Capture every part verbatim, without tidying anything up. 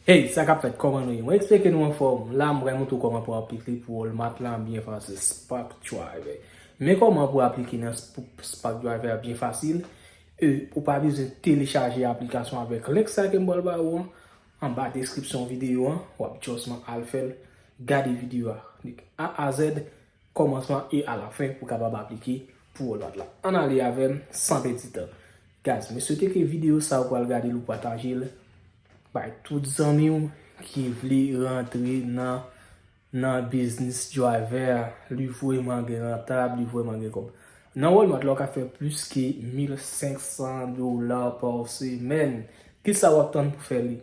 Hey, sa k ap fèt? Kòman nou ye? Mwen eksplike nou anfòm. La, m pral montre w kòman pou aplike pou Walmart la byen fasil. Spark Driver. Men kòman pou aplike nan Sp- Spark Driver byen fasil. E, ou pa bezwen telechaje aplikasyon avèk link sa ke m pral ba ou an. Anba deskripsyon videyo an, w ap just man al fè l. Gade videyo a. Li A a Z, kòmansman e alafen pou kapab aplike pou Walmart la. Ann ale avè m san pèdi tan. Guys, mwen swete ke videyo sa ou pral gade l ou pataje l bay tout zanmi w ki vle rantre nan nan biznis Driver, li vrèman gen rantab, li vrèman gen kòb. Nan Walmart la, ou ka fè plis ke mil senk san dola pa semèn. Kisa w ap tann pou fè li?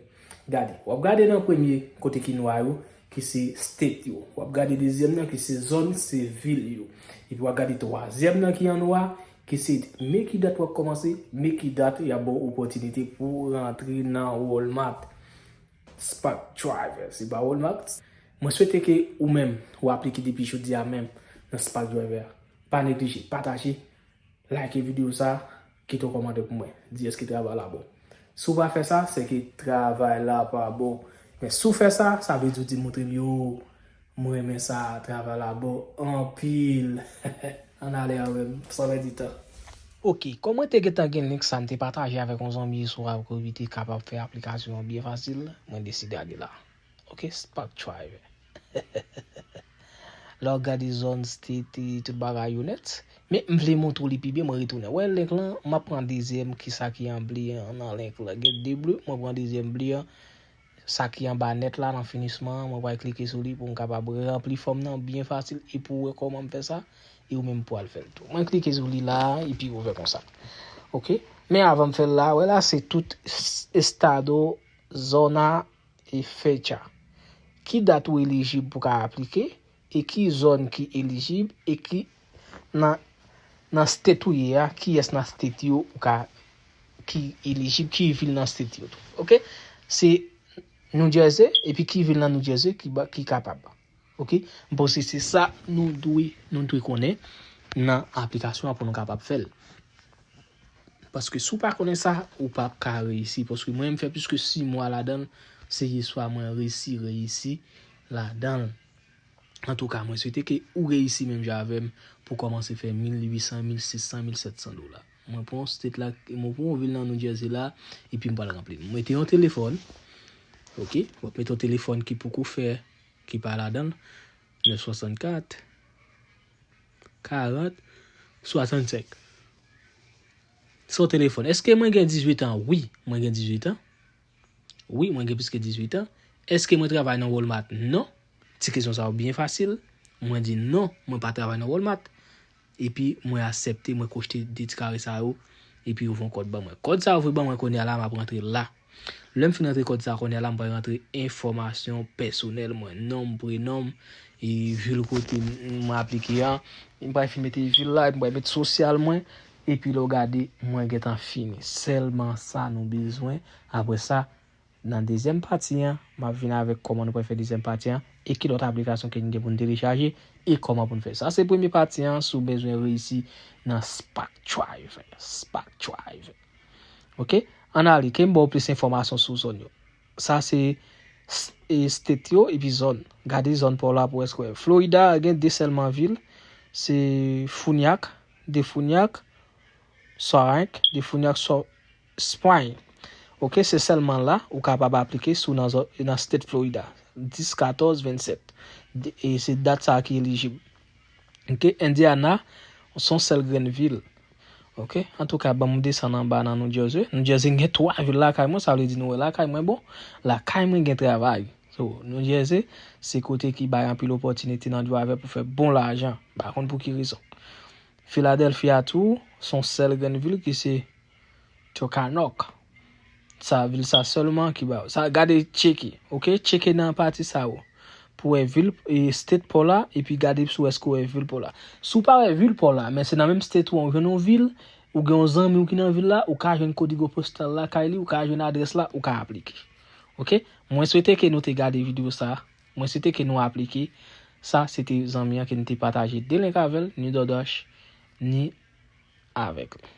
Gade, w ap gade nan premye kote ki nwa yo, ki se state yo. W ap gade dezyèm nan, ki se zòn, se vil yo. Epi w ap gade twazyèm nan ki an nwa, ki se men ki dat w ap kòmanse, men ki dat y ap ba w opòtinite pou w rantre nan Walmart. Spark Driver, se pa Walmart. Mwen swete ke ou menm, ou aplike depi jodi a menm nan Spark Driver. Pa neglije, pataje, like videyo sa, kite yon kòmantè pou mwen. Di èske travay la bon. Si w pa fè sa, se ke travay la pa bon. Men si w fè sa, sa vle di w di montre m yo, mwen renmen sa, travay la bon anpil. Ann ale avè m, san pèdi tan. Ok, kòm mwen te gentan gen link sa, m te pataje avèk yon zanmi sou Avkobi te kapab fè aplikasyon an byen fasil, mwen deside ale la. Ok, Spark Driver. La w gade zòn, state, tout bagay yo nèt. Men m vle montre w li pi byen, mwen retounen. Wè link lan, m ap pran dezyèm, kisa ki an ble an nan link lan. Gen de ble, mwen pran dezyèm ble an. Sa ki anba nèt la, nan finisman an, mwen pral klike sou li pou m kapab ranpli fòm nan byen fasil e pou w wè kòman m fè sa, e ou menm pou al fè l tou. Mwen klike sou li la, epi ouvè konsa. Ok? Men avan m fè l la, wè la, se tout s- estado, zona e fecha. Ki dat ou elijib pou ka aplike, e ki zòn ki elijib, e ki nan, nan state ou ye a, kiyès nan state yo ou ka, ki elijib, ki vil nan state yo tou. Ok? Se New Jersey, epi ki vil nan New Jersey ki, ba- ki kapab. Ok? M panse se sa nou dwe, nou dwe konnen nan aplikasyon an pou nou kapab fè l. Paske si w pa konnen sa, ou p ap ka reyisi. Paske mwen, m fè plis ke sis mwa ladan l, se yèswa mwen resi reyisi ladan l. Antouka, mwen swete ke ou reyisi menm jan avè m pou kòmanse fè mil uit san, mil sis san, mil sèt san dola. Mwen pran yon state la, mwen pran yon vil nan New Jersey la, epi m pral ranpli l. M mete yon telefòn, ok? Mwen mete yon telefòn ki poko fè, ki pa ladan l, nèf swasannkat, karant, swasannsenk. Se yon telefòn. Èske mwen gen dizuit an? Wi, mwen gen dizuit an. Wi, mwen gen plis ke dizuit an. Èske mwen travay nan Walmart? Non. Ti kesyon sa yo byen fasil. Mwen di non, mwen pa travay nan Walmart. Epi mwen aksepte, mwen kochte de ti kare sa yo. Epi yo voye yon kòd ban mwen. Kòd sa yo voye ban mwen kounye a la, m ap rantre la. Lè m fin rantre kòd sa kounye a la, m pral rantre enfòmasyon pèsonèl mwen, non m, prenon m, e vil kote m, m aplike a. M pral fin mete vil la, epi m pral mete sosyal mwen. Epi lè w gade, mwen gentan fini. Sèlman sa nou bezwen. Apre sa, nan dezyèm pati an, m ap vin avèk kòman nou pral fè dezyèm pati an e ki lòt aplikasyon ke n gen pou n telechaje e kòman pou n fè sa. Se premye pati an, si w bezwen reyisi nan Spark Driver. Spark Driver. Ok? Ann ale, ke m ba w plis enfòmasyon sou zòn yo. Sa se s- e state yo epi zòn. Gade zòn pa w la pou w wè. Florida gen de sèlman vil. Se Frontenac, de Frontenac, Sark, de Frontenac, Spring. Ok, se sèlman la ou kapab aplike si w nan, zò- nan state Florida. Dis, katòz, vennsèt. De- E se dat sa a ki elijib. Ok, Indiana, se yon sèl grenn vil. Ok, antouka, ban m desann anba nan New Jersey. New Jersey gen twa vil lakay mwen, sa vle di nou wè lakay mwen bon. Lakay mwen gen travay. So, New Jersey, se kote ki bay anpil opòtinite nan driver pou fè bon lajan. M pa konn pou ki rezon. Philadelphia tou, se yon sèl grenn vil ki se Tucanock. Sa, vil sa sèlman ki ba. Sa, gade, tcheke. Ok? Tcheke nan pati sa yo. Pou wè vil, e, state pa w la, epi gade si w èske w wè vil pa w la. Si w pa wè vil pa w la, men se nan menm state ou an, ou jwenn yon vil, ou gen yon zanmi w ki nan vil la, ou ka jwenn kodigo postal lakay li, ou ka jwenn adrès la, ou ka aplike. Ok? Mwen swete ke nou te gade videyo sa. Mwen swete ke nou aplike. Sa, se te zanmi an ke nou te pataje de link avè l, ni DoorDash, ni avèk li.